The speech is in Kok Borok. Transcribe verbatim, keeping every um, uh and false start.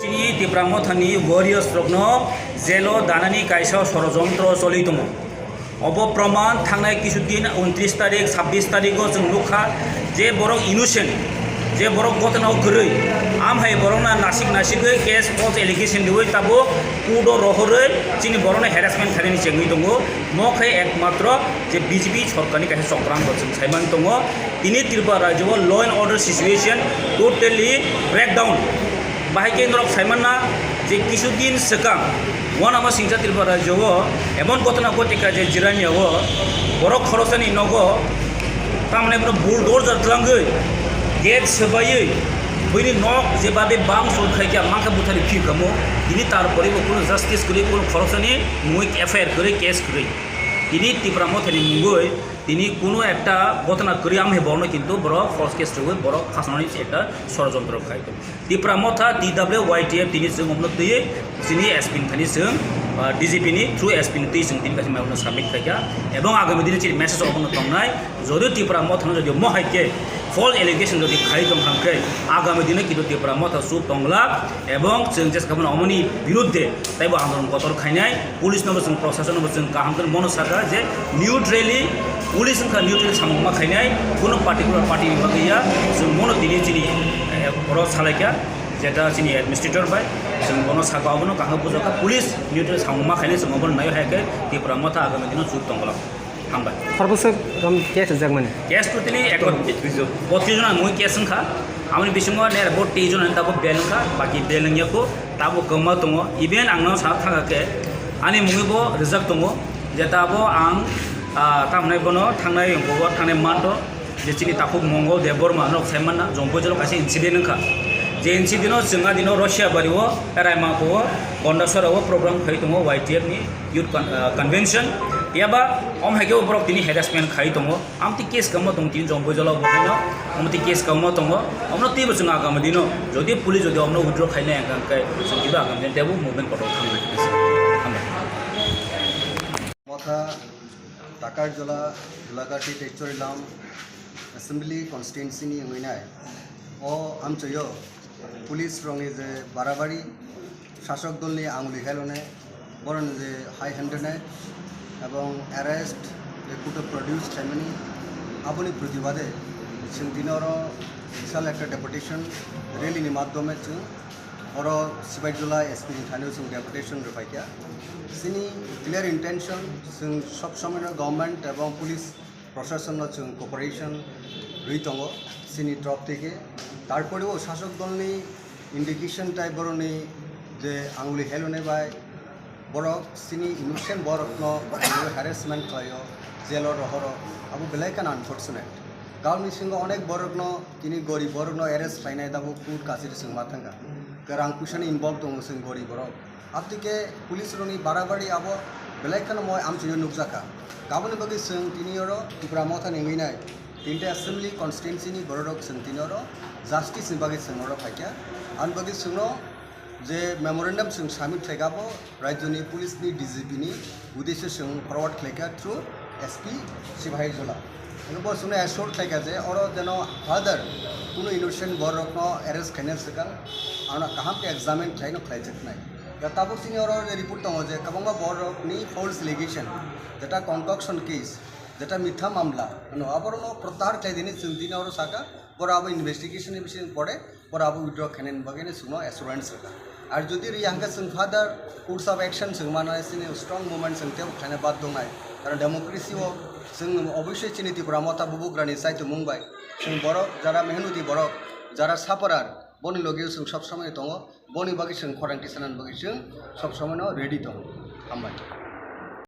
Chini Tipra Mothani warriors rokno jelo danani kaisa sorojontro choli tongo. Obo proman thangnai kisu din untris tarik, sabbish tarigo chwng nukha je borok innocent, je borok gotana o kwrwi, amhai borokna nasik nasigwi case false allegation riwi tabuk court o rohorwi chini borokno harassment khainani chengwi tongo. Mo khe ekmatro je B J P sorkarni kaisa chokrango chwng saimani tongo. Tini Tripura rajyo o law and order situation totally breakdown. Bahai khe norok saimanna je kisu din swkang uanama singcha Tripura rajyo o emon gotona ghotika je Jirania o borok khoroksani nogo tamni bono bulldozer twlangwi gate swbaiwi buini nok je babe bang chul khaikha mankha buthari phikamo tini tarpore bo kuno justice kwrwi kuno khoroksani mui F I R kwrwi case kwrwi tini Tipra Mothani mungwi tini kuno ekta gotona kwrwi amhai borokno kintu borok false case rwwi borok khasnani ekta sorojontro khai. Tipra Motha, T W Y T F tini chwng omno twiwi chini S P ni thani chwng, ah, D G P ni through S P ni twi chwng tini kaisa memorandum submit khaikha. Ebong agami dini chini message obono tongnai, jodi Tipra Motha no jodi mohai khe false allegation jodi khai tong kha khe agami dini kintu Tipra Motha chup tongla ebong chwng jesa khe omoni birudde taibo andolon kotor khainai. Police no bo chwng, proshashan no bo chwng kaham khe bono sakha je neutrally, police wngkha neutrally samung ma khainai, kuno particular party ni bagwi ya, chwng bono tini chini, eh, oro salaikha, jeta chini administrator bai, chwng bono sakha obono kaham bujakha, police neutrally samung ma khainai, chwng obono naiwi hai khe Tipra Motha agami dino chup tongla. Hambai. Horbo se rom case rijak mani? Case totally ekor botris jon. Botris jon ang mui case wngkha. Amoni bisingo nera bo tei jon ani tabuk bail wngkha, baki bail wngya kho, tabuk kwma tongo. Even ang no sa thangkha khe, ani mungwi bo rijak tongo, je tabuk ang, ah, tamni bono thangnai, bo thangnai manto, je chini takhuk Mongol Debbarma norok sai manna, Jompui jora kaisa incident wngkha. Je incident o chwng a dino Russia bari o, Raima o, Gondasora o program khai tongo Y T F ni. Youth con-, ah, convention, yaba om hai khe borok tini harassment khai tongo, amtwi case kamo tong tini Jompui jora bo haino, amtwi case kamo tongo, omno twibo chwng agami dino, jodi police jodi omno withdraw khaina hwnkha hwnkhe, chwng twibo agami dino teibo movement kotor thangwi. Hambai. Motha, Takarjala, Dulagati, Teiswari Lam, Assembly Constituency ni wngwi nai. O amchoyo police rokni je barabari, sasok dolni anguli helone, boroni je high handedness ebong arrest, je kuto produce khlaimani, aboni protibade chwng tini oro bishal ekta deputation rally ni madhyome chwng oro Sibaijala S P ni thani chwng deputation rwphaikha. Chini clear intention, chwng sob somoino government ebong police proshasonno chwng cooperation rwi tongo chini torop theke. Tarpore o sasok dolni indication tai borokni je anguli helone bai borok chini innocent borokno harassment khlaio, jail o rohoro, abo belai kheno unfortunate. Gaon bisingo onek borokno tini gorib borokno arrest khlainai tabuk court kachari chwng ma thangkha. Kwrang puisani involve tongo chwng gorib borok. Abtike police rokni barabari abo belai kheno moi amchwino nukjakha. Aboni bagwi chwng tini oro Tipra Motha ni wngwi nai tinta assembly constituency ni bororok chwng tini oro justice ni bagwi chwng oro phaikha. Aboni bagwi chwngno je memorandum chwng submit khlaikha abo rajyoni police ni D G P ni uddesyo chwng forward khlaikha through S P Sibaijala. Abo chwngno assure khlaikha je oro jeno further kuno innocent bororokno arrest khaina swkang ano kaham khe examine khlaino khlaijaknai. Da tabuk chini oro report tongo je kwbangma bororokni false allegation, jeta concoction case, Jeta mitha mamla, no, aborno protyahar khlai dini, chwng dini oro saka, boro abo investigation ni bising pore, boro abo withdraw khainani bagwi no chwngno assurance rwkha. Ar jodi riya hwnkhe chwng further course of action chwng mana chini strong movement chwng tebo khlaina bad dongnai. Karon democracy o chwng oboisoi chini Tipra Motha bubugrani chaitumung bai chwng borok jara mehnoti borok, jara saparar, boni loge chwng sob somoi tongo, boni bagwi chwng khorang tisanani bagwi chwng sob somoi no ready tongo. Hambai.